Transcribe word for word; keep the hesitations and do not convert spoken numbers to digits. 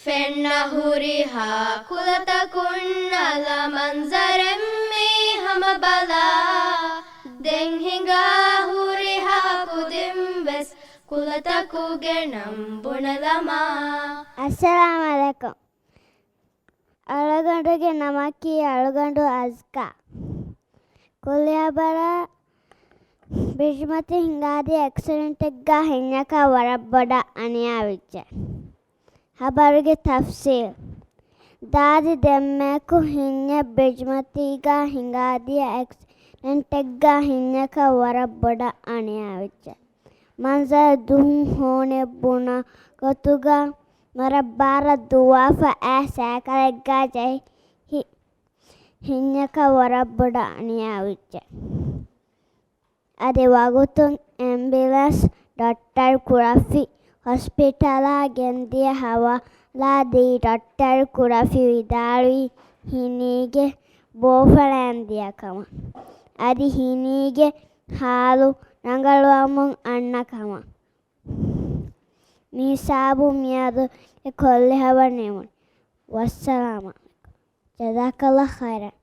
ފެންނަ ހުރިހާ ކުލަތަކުން އަލަ މަންޒަރެއް މީ ހަމަ ބަލާ. ދެން ހިނގާ ހުރިހާ ކުދިން ވެސް ކުލަތަކުގެ ނަން ބުނެލަމާ. އައްސަލާމް އަލައިކުމް. އަޅުގަނޑުގެ ނަމަކީ އަޅުގަނޑު އަޒްކާ. ކުއްލި ހަބަރަށް، ބްރިޖްމަތީ ހިނގާދިޔަ އެކްސިޑެންޓެއްގަ ހިންޏަކަށް ވަރަށް ބޮޑަށް އަނިޔާވެއްޖެ. ހަބަރުގެ ތަފްސީލް. ދާދި ދެންމެއަކު ހިންޏެއް ބްރިޖްމަތީގަ ހިނގާދިޔަ އެކްސިޑެންޓެއްގަ ހިންޏަކަށް ވަރަށް ބޮޑަށް އަނިޔާވެއްޖެ. މަންޒަރު ދުހުން ހޫނެއް ބުނާ ގޮތުގަ ވަރަށް ބާރަށް ދުއްވާފަ އައި ސައިކަލެއްގަ ޖެހި ހިންޏަކަށް ވަރަށް ބޮޑަށް އަނިޔާވެއްޖެ. އަދި ވަގުތުން އެމްބިއުލެންސް ޑޮކްޓަރު ކުރައްވި ހޮސްޕިޓަލާ ގެންދިޔަ ހަވާލާ ދީ ޑޮކްޓަރު ކުރައްވި ވިދާޅުވީ ހިނީގެ ބޯފަޅައިން ދިޔަ ކަމަށް. އަދި ހިނީގެ ހާލު ރަނގަޅުވަމުން އަންނަ ކަމަށް. މިހިސާބުން މިއަދު އެ ކުއްލި ހަބަރު ނިމުނީ. ވައްސަލާމް ޢަލައިކުމް. ޖަޒާކަﷲ ޚައިރަން.